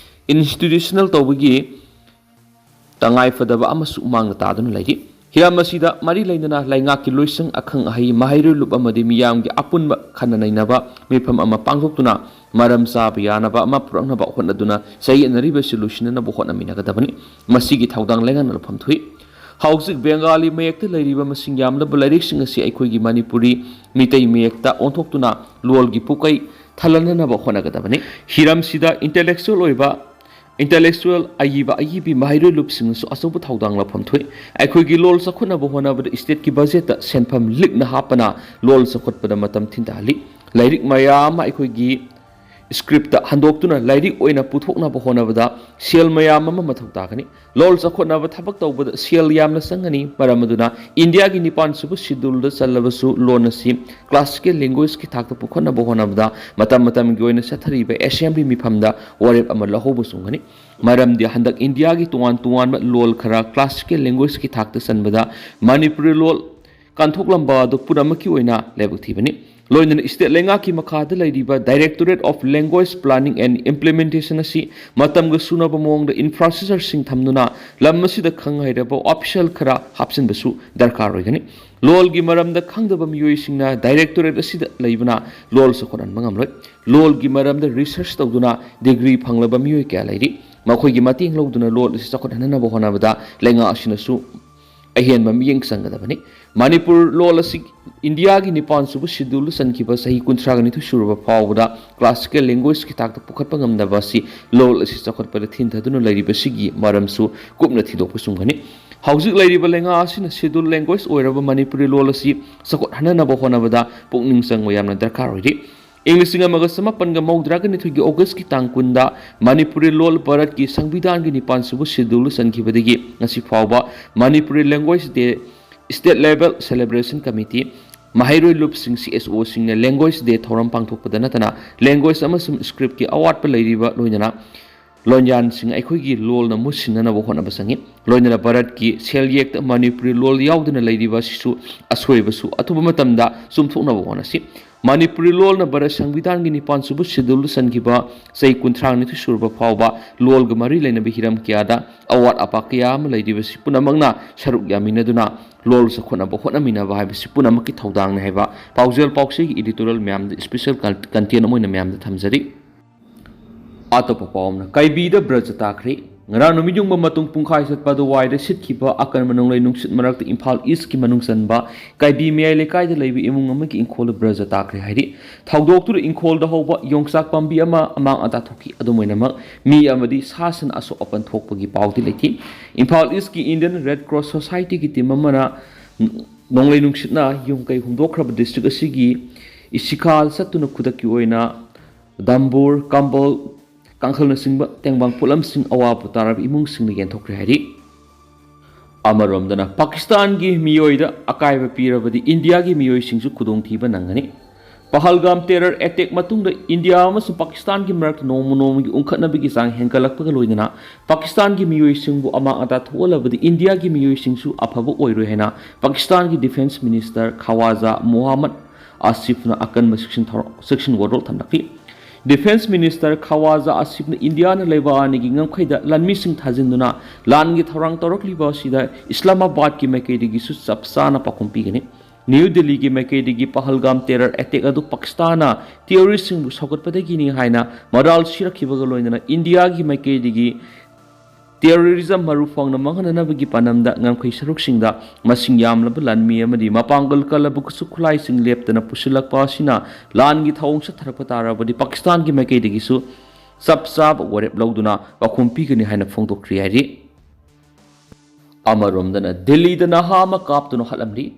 institutional ꯇꯧꯕꯒꯤ ꯇꯉꯥꯏꯐꯗꯕ ꯑꯃꯁꯨ ꯃꯥꯡꯗ ꯇꯥꯗꯨꯅ ꯂꯩꯔꯤ꯫ ꯍꯤꯔꯝ ꯑꯁꯤꯗ ꯃꯔꯤ ꯂꯩꯅꯅ ꯂꯩꯉꯥꯛꯀꯤ ꯂꯣꯏꯁꯪ, ꯑꯈꯪ ꯑꯍꯩ, ꯃꯍꯩꯔꯣꯏ ꯂꯨꯞ ꯑꯃꯗꯤ ꯃꯤꯌꯥꯝꯒꯤ ꯑꯄꯨꯟꯕ ꯈꯟꯅ ꯅꯩꯅꯕ ꯃꯤꯐꯝ ꯑꯃ ꯄꯥꯡꯊꯣꯛꯇꯨꯅ ꯃꯔꯝ ꯆꯥꯕ ꯌꯥꯅꯕ ꯑꯃ ꯄꯨꯔꯛꯅꯕ ꯍꯣꯠꯅꯗꯨꯅ ꯆꯌꯦꯠꯅꯔꯤꯕꯁꯤ ꯂꯣꯏꯁꯤꯟꯅꯅꯕ ꯍꯣꯠꯅꯃꯤꯟꯅꯒꯗꯕꯅꯤ꯫ ꯃꯁꯤꯒꯤ ꯊꯧꯗꯥꯡ ꯂꯩꯉꯥꯛꯅ ꯂꯧꯐꯝ ꯊꯣꯛꯏ꯫ ꯍꯧꯖꯤꯛ ꯕꯦꯡꯒꯥꯂꯤ ꯃꯌꯦꯛꯇ ꯂꯩꯔꯤꯕ ꯃꯁꯤꯡ ꯌꯥꯝꯂꯕ ꯂꯥꯏꯔꯤꯛꯁꯤꯡ ꯑꯁꯤ ꯑꯩꯈꯣꯏꯒꯤ ꯃꯅꯤꯄꯨꯔꯤ ꯃꯤꯇꯩ ꯃꯌꯦꯛꯇ ꯑꯣꯟꯊꯣꯛꯇꯨꯅ ꯂꯣꯜꯒꯤ ꯄꯨꯀꯩ ꯊꯜꯍꯟꯅꯅꯕ ꯍꯣꯠꯅꯒꯗꯕꯅꯤ꯫ ꯍꯤꯔꯝꯁꯤꯗ intellectual ꯑꯣꯏꯕ, intellectual ꯑꯏꯕ ꯑꯏꯕꯤ ꯃꯍꯩꯔꯣꯏ ꯂꯨꯞꯁꯤꯡꯅꯁꯨ ꯑꯆꯧꯕ ꯊꯧꯗꯥꯡ ꯂꯧꯐꯝ ꯊꯣꯛꯏ꯫ ꯑꯩꯈꯣꯏꯒꯤ ꯂꯣꯜ ꯆꯥꯎꯈꯠꯅꯕ ꯍꯣꯠꯅꯕꯗ stateꯀꯤ budgetꯇ ꯁꯦꯟꯐꯝ ꯂꯤꯛꯅ ꯍꯥꯞꯄꯅ ꯂꯣꯜ ꯆꯥꯎꯈꯠꯄꯗ ꯃꯇꯝ ꯊꯤꯟꯊꯍꯜꯂꯤ꯫ ꯂꯥꯏꯔꯤꯛ ꯃꯌꯥꯝ ꯑꯃ ꯑꯩꯈꯣꯏꯒꯤ scriptꯇ ꯍꯟꯗꯣꯛꯇꯨꯅ ꯂꯥꯏꯔꯤꯛ ꯑꯣꯏꯅ ꯄꯨꯊꯣꯛꯅꯕ ꯍꯣꯠꯅꯕꯗ ꯁꯦꯜ ꯃꯌꯥꯝ ꯑꯃ ꯃꯊꯧ ꯇꯥꯒꯅꯤ꯫ ꯂꯣꯜ ꯆꯥꯎꯈꯠꯅꯕ ꯊꯕꯛ ꯇꯧꯕꯗ ꯁꯦꯜ ꯌꯥꯝꯅ ꯆꯪꯒꯅꯤ꯫ ꯃꯔꯝ ꯑꯗꯨꯅ ꯏꯟꯗꯤꯌꯥꯒꯤ ꯅꯤꯄꯥꯟ ꯁꯨꯕ scheduleꯗ ꯆꯜꯂꯕꯁꯨ ꯂꯣꯟ ꯑꯁꯤ classical languageꯀꯤ ꯊꯥꯛꯇ ꯄꯨꯈꯠꯅꯕ ꯍꯣꯠꯅꯕꯗ ꯃꯇꯝ ꯃꯇꯝꯒꯤ ꯑꯣꯏꯅ ꯆꯠꯊꯔꯤꯕ assembly ꯃꯤꯐꯝꯗ ꯋꯥꯔꯦꯞ ꯑꯃ ꯂꯧꯍꯧꯕ ꯆꯨꯝꯒꯅꯤ꯫ ꯃꯔꯝꯗꯤ ꯍꯟꯗꯛ ꯏꯟꯗꯤꯌꯥꯒꯤ ꯇꯣꯉꯥꯟ ꯇꯣꯉꯥꯟꯕ ꯂꯣꯜ ꯈꯔ classical language« ꯀꯤ ꯊꯥꯛꯇ ꯆꯟꯕꯗ ꯃꯅꯤꯄꯨꯔꯤ ꯂꯣꯜ ꯀꯟꯊꯣꯛꯂꯝꯕ ꯑꯗꯨ ꯄꯨꯝꯅꯃꯛꯀꯤ ꯑꯣꯏꯅ ꯂꯥꯏꯕꯛ ꯊꯤꯕꯅꯤ꯫ ꯂꯣꯏꯅꯅ state ꯂꯩꯉꯥꯛꯀꯤ ꯃꯈꯥꯗ ꯂꯩꯔꯤꯕ Directorate of Language Planning and Implementation ꯑꯁꯤ ꯃꯇꯝꯒ ꯆꯨꯅꯕ ꯃꯑꯣꯡꯗ infrastructureꯁꯤꯡ ꯊꯝꯗꯨꯅ ꯂꯝ ꯑꯁꯤꯗ ꯈꯪ ꯍꯩꯔꯕ official ꯈꯔ ꯍꯥꯞꯆꯤꯟꯕꯁꯨ ꯗꯔꯀꯥꯔ ꯑꯣꯏꯒꯅꯤ꯫ ꯂꯣꯜꯒꯤ ꯃꯔꯝꯗ ꯈꯪꯗꯕ ꯃꯤꯑꯣꯏꯁꯤꯡꯅ Directorate ꯑꯁꯤꯗ ꯂꯩꯕꯅ ꯂꯣꯜ ꯆꯥꯎꯈꯠꯍꯟꯕ ꯉꯝꯂꯣꯏ꯫ ꯂꯣꯜꯒꯤ ꯃꯔꯝꯗ research ꯇꯧꯗꯨꯅ degree ꯐꯪꯂꯕ ꯃꯤꯑꯣꯏ ꯀꯌꯥ ꯂꯩꯔꯤ꯫ ꯃꯈꯣꯏꯒꯤ ꯃꯇꯦꯡ ꯂꯧꯗꯨꯅ ꯂꯣꯜ ꯑꯁꯤ ꯆꯥꯎꯈꯠꯍꯟꯅꯕ ꯍꯣꯠꯅꯕꯗ ꯂꯩꯉꯥꯛ ꯑꯁꯤꯅꯁꯨ ꯑꯍꯦꯟꯕ ꯃꯤꯠꯌꯦꯡ ꯆꯪꯒꯗꯕꯅꯤ꯫ ꯃꯅꯤꯄꯨꯔ ꯂꯣꯜ ꯑꯁꯤ ꯏꯟꯗꯤꯌꯥꯒꯤ ꯅꯤꯄꯥꯟ ꯁꯨꯕ scheduleꯗ ꯆꯟꯈꯤꯕ ꯆꯍꯤ ꯀꯨꯟꯊ꯭ꯔꯥꯒ ꯅꯤꯊꯣꯏ ꯁꯨꯔꯕ ꯐꯥꯎꯕꯗ classical language꯫ ꯀꯤ ꯊꯥꯛꯇ ꯄꯨꯈꯠꯄ ꯉꯝꯗꯕ ꯑꯁꯤ ꯂꯣꯜ ꯑꯁꯤ ꯆꯥꯎꯈꯠꯄꯗ ꯊꯤꯟꯊꯗꯨꯅ ꯂꯩꯔꯤꯕꯁꯤꯒꯤ ꯃꯔꯝꯁꯨ ꯀꯨꯞꯅ ꯊꯤꯗꯣꯛꯄ ꯆꯨꯝꯒꯅꯤ꯫ ꯍꯧꯖꯤꯛ ꯂꯩꯔꯤꯕ ꯂꯩꯉꯥꯛ ꯑꯁꯤꯅ scheduled language ꯑꯣꯏꯔꯕ ꯃꯅꯤꯄꯨꯔꯤ ꯂꯣꯜ ꯑꯁꯤ ꯆꯥꯎꯈꯠꯍꯟꯅꯅꯕ ꯍꯣꯠꯅꯕꯗ ꯄꯨꯛꯅꯤꯡ ꯆꯪꯕ ꯌꯥꯝꯅ ꯗꯔꯀꯥꯔ ꯑꯣꯏꯔꯤ꯫ ꯏꯪ ꯂꯤꯁꯤꯡ ꯑꯃꯒ ꯆꯃꯥꯄꯟꯒ ꯃꯧꯗ꯭ꯔꯥꯒ ꯅꯤꯊꯣꯏꯒꯤ Augustꯀꯤ ꯇꯥꯡ ꯀꯨꯟꯗ ꯃꯅꯤꯄꯨꯔꯤ ꯂꯣꯜ ꯚꯥꯔꯠꯀꯤ ꯁꯪꯕꯤꯙꯥꯟꯒꯤ ꯅꯤꯄꯥꯟ ꯁꯨꯕ scheduleꯗ ꯆꯟꯈꯤꯕꯗꯒꯤ ꯉꯁꯤ ꯐꯥꯎꯕ Manipuri Language Day state level celebration committee, ꯃꯍꯩꯔꯣꯏ ꯂꯨꯞꯁꯤꯡ, CSOꯁꯤꯡꯅ Language Day ꯊꯧꯔꯝ ꯄꯥꯡꯊꯣꯛꯄꯗ ꯅꯠꯇꯅ language ꯑꯃꯁꯨꯡ scriptꯀꯤ ꯑꯋꯥꯠꯄ ꯂꯩꯔꯤꯕ ꯂꯣꯏꯅꯅ ꯂꯣꯟꯌꯥꯟꯁꯤꯡ ꯑꯩꯈꯣꯏꯒꯤ ꯂꯣꯜꯅ ꯃꯨꯠꯁꯤꯟꯅꯅꯕ ꯍꯣꯠꯅꯕ ꯆꯪꯏ꯫ ꯂꯣꯏꯅꯅ ꯚꯥꯔꯠꯀꯤ ꯁꯦꯜ ꯌꯦꯛꯇ ꯃꯅꯤꯄꯨꯔꯤ ꯂꯣꯜ ꯌꯥꯎꯗꯅ ꯂꯩꯔꯤꯕ ꯑꯁꯤꯁꯨ ꯑꯁꯣꯏꯕꯁꯨ ꯑꯊꯨꯕ ꯃꯇꯝꯗ ꯆꯨꯝꯊꯣꯛꯅꯕ ꯍꯣꯠꯅꯁꯤ꯫ ꯃꯅꯤꯄꯨꯔꯤ ꯂꯣꯜꯅ ꯚꯥꯔꯠ ꯁꯪꯕꯤꯙꯥꯟꯒꯤ ꯅꯤꯄꯥꯟ ꯁꯨꯕ ꯁꯦꯗꯨꯜꯗ ꯆꯟꯈꯤꯕ ꯆꯍꯤ ꯀꯨꯟꯊ꯭ꯔꯥ ꯅꯤꯊꯣꯏ ꯁꯨꯔꯕ ꯐꯥꯎꯕ ꯂꯣꯜꯒ ꯃꯔꯤ ꯂꯩꯅꯕ ꯍꯤꯔꯝ ꯀꯌꯥꯗ ꯑꯋꯥꯠ ꯑꯄꯥ ꯀꯌꯥ ꯑꯃ ꯂꯩꯔꯤꯕꯁꯤ ꯄꯨꯝꯅꯃꯛꯅ ꯁꯔꯨꯛ ꯌꯥꯃꯤꯟꯅꯗꯨꯅ ꯂꯣꯜ ꯆꯥꯎꯈꯠꯅꯕ ꯍꯣꯠꯅꯃꯤꯟꯅꯕ ꯍꯥꯏꯕꯁꯤ ꯄꯨꯝꯅꯃꯛꯀꯤ ꯊꯧꯗꯥꯡꯅꯤ ꯍꯥꯏꯕ ꯄꯥꯎꯖꯦꯜ ꯄꯥꯎꯆꯦꯒꯤ editorial ꯃꯌꯥꯝꯗ special content ꯑꯃ ꯑꯣꯏꯅ ꯃꯌꯥꯝꯗ ꯊꯝꯖꯔꯤ꯫ ꯑꯇꯣꯞꯄ ꯄꯥꯎ ꯑꯃꯅ, ꯀꯥꯏꯕꯤꯗ ꯕ꯭ꯔꯖ ꯇꯥꯈ꯭ꯔꯦ꯫ ꯉꯔꯥꯡ ꯅꯨꯃꯤꯠ ꯌꯨꯡꯕ ꯃꯇꯨꯡ ꯄꯨꯡꯈꯥꯏ ꯆꯠꯄ ꯑꯗꯨꯋꯥꯏꯗ ꯁꯤꯠꯈꯤꯕ ꯑꯀꯟꯕ ꯅꯣꯡꯂꯩ ꯅꯨꯡꯁꯤꯠ ꯃꯔꯛꯇ ꯏꯝꯐꯥꯜ ꯏꯁꯀꯤ ꯃꯅꯨꯡ ꯆꯟꯕ ꯀꯥꯏꯕꯤ ꯃꯌꯥꯏ ꯂꯩꯀꯥꯏꯗ ꯂꯩꯕ ꯏꯃꯨꯡ ꯑꯃꯒꯤ ꯏꯪꯈꯣꯜꯗ ꯕ꯭ꯔꯖ ꯇꯥꯈ꯭ꯔꯦ ꯍꯥꯏꯔꯤ꯫ ꯊꯧꯗꯣꯛꯇꯨꯗ ꯏꯪꯈꯣꯜꯗ ꯍꯧꯕ ꯌꯣꯡꯆꯥꯛ ꯄꯥꯝꯕꯤ ꯑꯃ ꯑꯃꯥꯡ ꯑꯇꯥ ꯊꯣꯛꯈꯤ꯫ ꯑꯗꯨꯝ ꯑꯣꯏꯅꯃꯛ, ꯃꯤ ꯑꯃꯗꯤ ꯁꯥ ꯁꯟ ꯑꯁꯣꯛ ꯑꯄꯟ ꯊꯣꯛꯄꯒꯤ ꯄꯥꯎꯗꯤ ꯂꯩꯇꯦ꯫ ꯏꯝꯐꯥꯜ ꯏꯁꯀꯤ Indian Red Cross Societyꯒꯤ team ꯑꯃꯅ ꯅꯣꯡꯂꯩ ꯅꯨꯡꯁꯤꯠꯅ ꯌꯨꯝ ꯀꯩ ꯍꯨꯝꯗꯣꯛꯈ꯭ꯔꯕ district ꯑꯁꯤꯒꯤ ꯏꯁꯤꯀꯥꯗ ꯆꯠꯇꯨꯅ ꯈꯨꯗꯛꯀꯤ ꯑꯣꯏꯅ ꯗꯝꯕꯨꯔ, ꯀꯝꯕꯜ, ꯀꯥꯡꯈꯜꯅꯆꯤꯡꯕ ꯇꯦꯡꯕꯥꯡ ꯄꯣꯠꯂꯝꯁꯤꯡ ꯑꯋꯥꯕ ꯇꯥꯔꯕ ꯏꯃꯨꯡꯁꯤꯡꯅ ꯌꯦꯟꯊꯣꯛꯈ꯭ꯔꯦ ꯍꯥꯏꯔꯤ꯫ ꯑꯃꯔꯣꯝꯗꯅ, ꯄꯥꯀꯤꯁꯇꯥꯟꯒꯤ ꯃꯤꯑꯣꯏꯗ ꯑꯀꯥꯏꯕ ꯄꯤꯔꯕꯗꯤ ꯏꯟꯗꯤꯌꯥꯒꯤ ꯃꯤꯑꯣꯏꯁꯤꯡꯁꯨ ꯈꯨꯗꯣꯡꯊꯤꯕ ꯅꯪꯒꯅꯤ꯫ ꯄꯍꯜꯒꯥꯝ terror attack ꯃꯇꯨꯡꯗ ꯏꯟꯗꯤꯌꯥ ꯑꯃꯁꯨꯡ ꯄꯥꯀꯤꯁꯇꯥꯟꯒꯤ ꯃꯔꯛꯇ ꯅꯣꯡꯃ ꯅꯣꯡꯃꯒꯤ ꯎꯪꯈꯠꯅꯕꯒꯤ ꯆꯥꯡ ꯍꯦꯟꯒꯠꯂꯛꯄꯒ ꯂꯣꯏꯅꯅ ꯄꯥꯀꯤꯁꯇꯥꯟꯒꯤ ꯃꯤꯑꯣꯏꯁꯤꯡꯕꯨ ꯑꯃꯥꯡ ꯑꯇꯥ ꯊꯣꯛꯍꯜꯂꯕꯗꯤ ꯏꯟꯗꯤꯌꯥꯒꯤ ꯃꯤꯑꯣꯏꯁꯤꯡꯁꯨ ꯑꯐꯕ ꯑꯣꯏꯔꯣꯏ ꯍꯥꯏꯅ ꯄꯥꯀꯤꯁꯇꯥꯟꯒꯤ defence minister ꯈꯋꯥꯖꯥ ꯃꯨꯍꯝꯃꯗ ꯑꯁꯤꯐꯅ ꯑꯀꯟꯕ ꯆꯦꯛꯁꯤꯟ ꯊꯧꯔꯥꯡ, ꯆꯦꯛꯁꯤꯟ ꯋꯥꯔꯣꯜ ꯊꯝꯂꯛꯈꯤ꯫ Defence minister ꯈꯋꯥꯖꯥ ꯑꯁꯤꯐꯅ ꯏꯟꯗꯤꯌꯥꯅ ꯂꯩꯕꯥꯛ ꯑꯅꯤꯒꯤ ꯉꯝꯈꯩꯗ ꯂꯥꯟꯃꯤꯁꯤꯡ ꯊꯥꯖꯤꯟꯗꯨꯅ ꯂꯥꯟꯒꯤ ꯊꯧꯔꯥꯡ ꯇꯧꯔꯛꯂꯤꯕ ꯑꯁꯤꯗ ꯏꯁꯂꯥꯃꯥꯕꯥꯗꯀꯤ ꯃꯥꯏꯀꯩꯗꯒꯤꯁꯨ ꯆꯞ ꯆꯥꯅ ꯄꯥꯎꯈꯨꯝ ꯄꯤꯒꯅꯤ꯫ ꯅ꯭ꯌꯨ ꯗꯤꯜꯂꯤꯒꯤ ꯃꯥꯏꯀꯩꯗꯒꯤ ꯄꯍꯜꯒꯥꯝ terror attack ꯑꯗꯨ ꯄꯥꯀꯤꯁꯇꯥꯟꯅ terroristꯁꯤꯡꯕꯨ ꯁꯧꯒꯠꯄꯗꯒꯤꯅꯤ ꯍꯥꯏꯅ ꯃꯔꯥꯜ ꯁꯤꯔꯛꯈꯤꯕꯒ ꯂꯣꯏꯅꯅ ꯏꯟꯗꯤꯌꯥꯒꯤ ꯃꯥꯏꯀꯩꯗꯒꯤ terrorism ꯃꯔꯨ ꯐꯪꯅ ꯃꯥꯡꯍꯟꯅꯅꯕꯒꯤ ꯄꯥꯟꯗꯝꯗ ꯉꯝꯈꯩ ꯁꯔꯨꯛꯁꯤꯡꯗ ꯃꯁꯤꯡ ꯌꯥꯝꯂꯕ ꯂꯥꯟꯃꯤ ꯑꯃꯗꯤ ꯃꯄꯥꯡꯒꯜ ꯀꯜꯂꯕ ꯈꯨꯠꯁꯨ ꯈꯨꯠꯂꯥꯏꯁꯤꯡ ꯂꯦꯞꯇꯅ ꯄꯨꯁꯤꯜꯂꯛꯄ ꯑꯁꯤꯅ ꯂꯥꯟꯒꯤ ꯊꯧꯑꯣꯡ ꯆꯠꯊꯔꯛꯄ ꯇꯥꯔꯕꯗꯤ ꯄꯥꯀꯤꯁꯇꯥꯟꯒꯤ ꯃꯥꯏꯀꯩꯗꯒꯤꯁꯨ ꯆꯞ ꯆꯥꯕ ꯋꯥꯔꯦꯞ ꯂꯧꯗꯨꯅ ꯄꯥꯎꯈꯨꯝ ꯄꯤꯒꯅꯤ ꯍꯥꯏꯅ ꯐꯣꯡꯗꯣꯛꯈ꯭ꯔꯤ ꯍꯥꯏꯔꯤ꯫ ꯑꯃꯔꯣꯝꯗꯅ ꯗꯤꯜꯂꯤꯗ ꯅꯍꯥ ꯑꯃ ꯀꯥꯞꯇꯨꯅ ꯍꯥꯠꯂꯝꯂꯤ꯫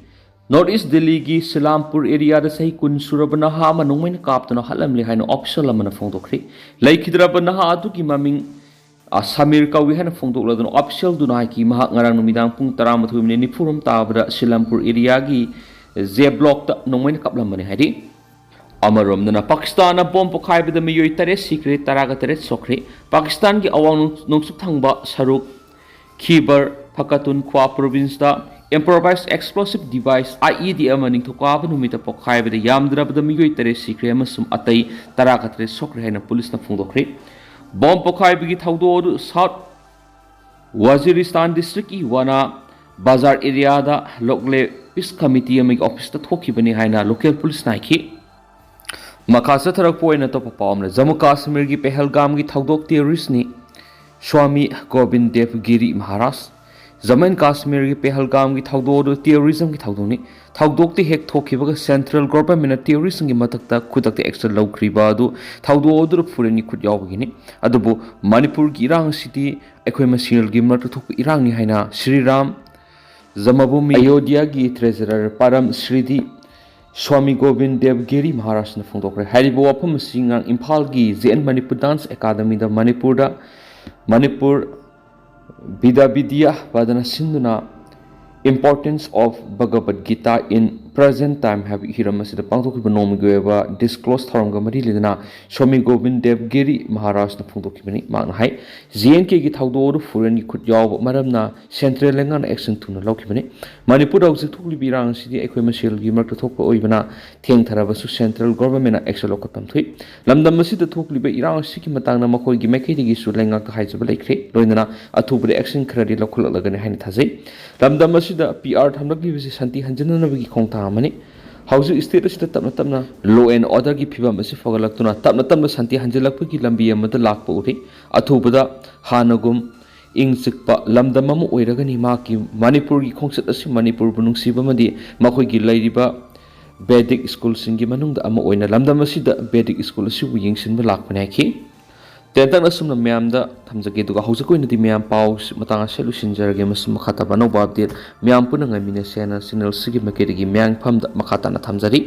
North East ꯗꯤꯜꯂꯤꯒꯤ ꯁꯤꯂꯥꯝꯄꯨꯔ areaꯗ ꯆꯍꯤ ꯀꯨꯟ ꯁꯨꯔꯕ ꯅꯍꯥ ꯑꯃ ꯅꯣꯡꯃꯩꯅ ꯀꯥꯞꯇꯨꯅ ꯍꯥꯠꯂꯝꯂꯦ ꯍꯥꯏꯅ official ꯑꯃꯅ ꯐꯣꯡꯗꯣꯛꯈ꯭ꯔꯤ꯫ ꯂꯩꯈꯤꯗ꯭ꯔꯕ ꯅꯍꯥ ꯑꯗꯨꯒꯤ ꯃꯃꯤꯡ, ꯑ, ꯁꯃꯤꯔ ꯀꯧꯏ ꯍꯥꯏꯅ ꯐꯣꯡꯗꯣꯛꯂꯗꯨꯅ officialꯗꯨꯅ ꯍꯥꯏꯈꯤ, ꯃꯍꯥꯛ ꯉꯔꯥꯡ ꯅꯨꯃꯤꯗꯥꯡ ꯄꯨꯡ ꯇꯔꯥꯃꯥꯊꯣꯏ ꯃꯤꯅꯤꯠ ꯅꯤꯐꯨ ꯔꯣꯝ ꯇꯥꯕꯗ ꯁꯤꯂꯥꯝꯄꯨꯔ areaꯒꯤ J blockꯇ ꯅꯣꯡꯃꯩꯅ ꯀꯥꯞꯂꯝꯕꯅꯤ ꯍꯥꯏꯔꯤ꯫ ꯑꯃꯔꯣꯝꯗꯅ, ꯄꯥꯀꯤꯁꯇꯥꯟꯅ ꯕꯣꯝ ꯄꯣꯈꯥꯏꯕꯗ ꯃꯤꯑꯣꯏ ꯇꯔꯦꯠ ꯁꯤꯈ꯭ꯔꯦ, ꯇꯔꯥꯒ ꯇꯔꯦꯠ ꯁꯣꯛꯈ꯭ꯔꯦ꯫ ꯄꯥꯀꯤꯁꯇꯥꯟꯒꯤ ꯑꯋꯥꯡ ꯅꯣꯡ-, ꯅꯣꯡꯆꯨꯞ ꯊꯪꯕ ꯁꯔꯨꯛ ꯈꯤꯕꯔ ꯐꯀꯇꯨꯟꯈ꯭ꯋꯥ ꯄ꯭ꯔꯣꯚꯤꯟꯁꯇ improvised explosive device, I E D, ꯑꯃ ꯅꯤꯡꯊꯧꯀꯥꯕ ꯅꯨꯃꯤꯠꯇ ꯄꯣꯈꯥꯏꯕꯗ ꯌꯥꯝꯗ꯭ꯔꯕꯗ ꯃꯤꯑꯣꯏ ꯇꯔꯦꯠ ꯁꯤꯈ꯭ꯔꯦ ꯑꯃꯁꯨꯡ ꯑꯇꯩ ꯇꯔꯥꯒ ꯇꯔꯦꯠ ꯁꯣꯛꯈ꯭ꯔꯦ ꯍꯥꯏꯅ ꯄꯨꯂꯤꯁꯅ ꯐꯣꯡꯗꯣꯛꯈ꯭ꯔꯦ꯫ ꯕꯣꯝ ꯄꯣꯈꯥꯏꯕꯒꯤ ꯊꯧꯗꯣꯛ ꯑꯗꯨ ꯁꯥꯎꯠ ꯋꯥꯖꯤꯔꯤꯁꯇꯥꯟ ꯗꯤꯁꯇ꯭ꯔꯤꯛꯀꯤ ꯋꯥꯅꯥ ꯕꯖꯥꯔ ꯑꯦꯔꯤꯌꯥꯗ ꯂꯣꯀꯦꯜ ꯄꯤꯁ ꯀꯃꯤꯇꯤ ꯑꯃꯒꯤ ꯑꯣꯐꯤꯁꯇ ꯊꯣꯛꯈꯤꯕꯅꯤ ꯍꯥꯏꯅ ꯂꯣꯀꯦꯜ ꯄꯨꯂꯤꯁꯅ ꯍꯥꯏꯈꯤ꯫ ꯃꯈꯥ ꯆꯠꯊꯔꯛꯄ ꯑꯣꯏꯅ ꯑꯇꯣꯞꯄ ꯄꯥꯎ ꯑꯃꯅ, ꯖꯝꯃꯨ ꯀꯥꯁꯃꯤꯔꯒꯤ ꯄꯦꯍꯜꯒꯥꯝꯒꯤ ꯊꯧꯗꯣꯛ ꯇꯦꯔꯣꯔꯤꯁꯅꯤ ꯁ꯭ꯋꯥꯃꯤ ꯒꯣꯕꯤꯟ ꯗꯦꯕ ꯒꯤꯔꯤ ꯃꯍꯥꯔꯥꯖ꯫ ꯖꯝꯃꯨ ꯑꯦꯟ ꯀꯥꯁꯃꯤꯔꯒꯤ ꯄꯦꯍꯜꯒꯥꯝꯒꯤ ꯊꯧꯗꯣꯛ ꯑꯗꯨ ꯇꯦꯔꯣꯔꯤꯖꯝꯒꯤ ꯊꯧꯗꯣꯛꯅꯤ꯫ ꯊꯧꯗꯣꯛꯇꯨ ꯍꯦꯛ ꯊꯣꯛꯈꯤꯕꯒ ꯁꯦꯟꯇ꯭ꯔꯦꯜ ꯒꯣꯚꯔꯟꯃꯦꯟꯠꯅ ꯇꯦꯔꯣꯔꯤꯁ꯭ꯠꯁꯤꯡꯒꯤ ꯃꯊꯛꯇ ꯈꯨꯗꯛꯇ ꯑꯦꯛꯁꯟ ꯂꯧꯈ꯭ꯔꯤꯕ ꯑꯗꯨ ꯊꯧꯗꯣꯛ ꯑꯗꯨꯗ ꯐꯣꯔꯦꯟꯒꯤ ꯈꯨꯠ ꯌꯥꯎꯕꯒꯤꯅꯤ꯫ ꯑꯗꯨꯕꯨ ꯃꯅꯤꯄꯨꯔꯒꯤ ꯏꯔꯥꯡ ꯑꯁꯤꯗꯤ ꯑꯩꯈꯣꯏ ꯃꯁꯦꯜꯒꯤ ꯃꯔꯛꯇ ꯊꯣꯛꯄ ꯏꯔꯥꯡꯅꯤ ꯍꯥꯏꯅ ꯁ꯭ꯔꯤ ꯔꯥꯝ ꯖꯃꯕꯨꯃꯤ ꯑꯌꯣꯙ꯭ꯌꯥꯒꯤ ꯇ꯭ꯔꯦꯖꯔꯔ ꯄꯔꯝ ꯁ꯭ꯔꯤꯗꯤ ꯁ꯭ꯋꯥꯃꯤ ꯒꯣꯕꯤꯟ ꯗꯦꯕ ꯒꯤꯔꯤ ꯃꯍꯥꯔꯥꯖꯅ ꯐꯣꯡꯗꯣꯛꯈ꯭ꯔꯦ꯫ ꯍꯥꯏꯔꯤꯕ ꯋꯥꯐꯝ ꯑꯁꯤ ꯉꯔꯥꯡ ꯏꯝꯐꯥꯜꯒꯤ ꯖꯦ ꯑꯦꯟ ꯃꯅꯤꯄꯨꯔ ꯗꯥꯟꯁ ꯑꯦꯀꯥꯗꯃꯤꯗ ꯃꯅꯤꯄꯨꯔꯗ, ꯃꯅꯤꯄꯨꯔ ꯕꯤꯗ꯭ꯌꯥ ꯄꯤꯊ꯭ꯌꯥ ꯄꯗꯅ ꯁꯤꯟꯗꯨꯅ Importance of Bhagavad Gita in Present Time ꯍꯥꯏꯕ ꯍꯤꯔꯝ ꯑꯁꯤꯗ ꯄꯥꯡꯊꯣꯛꯈꯤꯕ ꯅꯣꯡꯃꯒꯤ ꯑꯣꯏꯕ ꯗꯤꯁꯀꯣꯔꯁ ꯊꯧꯔꯝꯒ ꯃꯔꯤ ꯂꯩꯅꯅ ꯁ꯭ꯋꯥꯃꯤ ꯒꯣꯕꯤꯟ ꯗꯦꯕ ꯒꯤꯔꯤ ꯃꯍꯥꯔꯥꯖꯅ ꯐꯣꯡꯗꯣꯛꯈꯤꯕꯅꯤ꯫ ꯃꯍꯥꯛꯅ ꯍꯥꯏ, ꯖꯦ ꯑꯦꯟ ꯀꯦꯒꯤ ꯊꯧꯗꯣꯛ ꯑꯗꯨ ꯐꯣꯔꯦꯟꯒꯤ ꯈꯨꯠ ꯌꯥꯎꯕ ꯃꯔꯝꯅ ꯁꯦꯟꯇ꯭ꯔꯦꯜ ꯂꯩꯉꯥꯛꯅ ꯑꯦꯛꯁꯟ ꯊꯨꯅ ꯂꯧꯈꯤꯕꯅꯤ꯫ ꯃꯅꯤꯄꯨꯔꯗ ꯍꯧꯖꯤꯛ ꯊꯣꯛꯂꯤꯕ ꯏꯔꯥꯡ ꯑꯁꯤꯗꯤ ꯑꯩꯈꯣꯏ ꯃꯁꯦꯜꯒꯤ ꯃꯔꯛꯇ ꯊꯣꯛꯄ ꯑꯣꯏꯕꯅ ꯊꯦꯡꯊꯔꯕꯁꯨ ꯁꯦꯟꯇ꯭ꯔꯦꯜ ꯒꯣꯚꯔꯟꯃꯦꯟꯠꯅ ꯑꯦꯛꯁꯟ ꯂꯧꯈꯠꯐꯝ ꯊꯣꯛꯏ꯫ ꯂꯝꯗꯝ ꯑꯁꯤꯗ ꯊꯣꯛꯂꯤꯕ ꯏꯔꯥꯡ ꯑꯁꯤꯒꯤ ꯃꯇꯥꯡꯗ ꯃꯈꯣꯏꯒꯤ ꯃꯥꯏꯀꯩꯗꯒꯤꯁꯨ ꯂꯩꯉꯥꯛꯇ ꯍꯥꯏꯖꯕ ꯂꯩꯈ꯭ꯔꯦ꯫ ꯂꯣꯏꯅꯅ ꯑꯊꯨꯕꯗ ꯑꯦꯛꯁꯟ ꯈꯔꯗꯤ ꯂꯧꯈꯠꯂꯛꯂꯒꯅꯤ ꯍꯥꯏꯅ ꯊꯥꯖꯩ꯫ ꯂꯝꯗꯝ ꯑꯁꯤꯗ ꯄꯤ ꯑꯥꯔ ꯊꯝꯂꯛꯂꯤꯕꯁꯤ ꯁꯥꯟꯇꯤ ꯍꯟꯖꯤꯟꯅꯅꯕꯒꯤ ꯈꯣꯡꯊꯥꯡ ꯑꯃꯅꯤ꯫ ꯍꯧꯖꯤꯛ ꯁ꯭ꯇꯦꯠ ꯑꯁꯤꯗ ꯇꯞꯅ ꯇꯞꯅ law and orderꯒꯤ ꯐꯤꯕꯝ ꯑꯁꯤ ꯐꯒꯠꯂꯛꯇꯨꯅ ꯇꯞꯅ ꯇꯞꯅ ꯁꯥꯟꯇꯤ ꯍꯟꯖꯤꯜꯂꯛꯄꯒꯤ ꯂꯝꯕꯤ ꯑꯃꯗ ꯂꯥꯛꯄ ꯎꯔꯤ꯫ ꯑꯊꯨꯕꯗ ꯍꯥꯟꯅꯒꯨꯝ ꯏꯪ ꯆꯤꯛꯄ ꯂꯝꯗꯝ ꯑꯃ ꯑꯣꯏꯔꯒꯅꯤ꯫ ꯃꯍꯥꯛꯀꯤ ꯃꯅꯤꯄꯨꯔꯒꯤ ꯈꯣꯡꯆꯠ ꯑꯁꯤ ꯃꯅꯤꯄꯨꯔꯕꯨ ꯅꯨꯡꯁꯤꯕ ꯑꯃꯗꯤ ꯃꯈꯣꯏꯒꯤ ꯂꯩꯔꯤꯕ ꯚꯦꯗꯤꯛ ꯁ꯭ꯀꯨꯜꯁꯤꯡꯒꯤ ꯃꯅꯨꯡꯗ ꯑꯃ ꯑꯣꯏꯅ ꯂꯝꯗꯝ ꯑꯁꯤꯗ ꯚꯦꯗꯤꯛ ꯁ꯭ꯀꯨꯜ ꯑꯁꯤꯕꯨ ꯌꯦꯡꯁꯤꯟꯕ ꯂꯥꯛꯄꯅꯤ ꯍꯥꯏꯈꯤ꯫ ꯇꯦꯟꯇꯛꯅ ꯑꯁꯨꯝꯅ ꯃꯌꯥꯝꯗ ꯊꯝꯖꯒꯦ, ꯑꯗꯨꯒ ꯍꯧꯖꯤꯛꯀꯤ ꯑꯣꯏꯅꯗꯤ ꯃꯌꯥꯝ ꯄꯥꯎ ꯃꯇꯥꯡ ꯑꯁꯤ ꯂꯣꯏꯁꯤꯟꯖꯔꯒꯦ꯫ ꯃꯁꯤ ꯃꯈꯥ ꯇꯥꯕ ꯑꯅꯧꯕ ꯑꯞꯗꯦꯠ ꯃꯌꯥꯝ ꯄꯨꯟꯅ ꯉꯥꯏꯃꯤꯟꯅꯁꯦ ꯍꯥꯏꯅ ꯆꯦꯅꯦꯜꯁꯤꯒꯤ ꯃꯥꯏꯀꯩꯗꯒꯤ ꯃꯌꯥꯝꯒꯤ ꯐꯝꯗ ꯃꯈꯥ ꯇꯥꯅ ꯊꯝꯖꯔꯤ꯫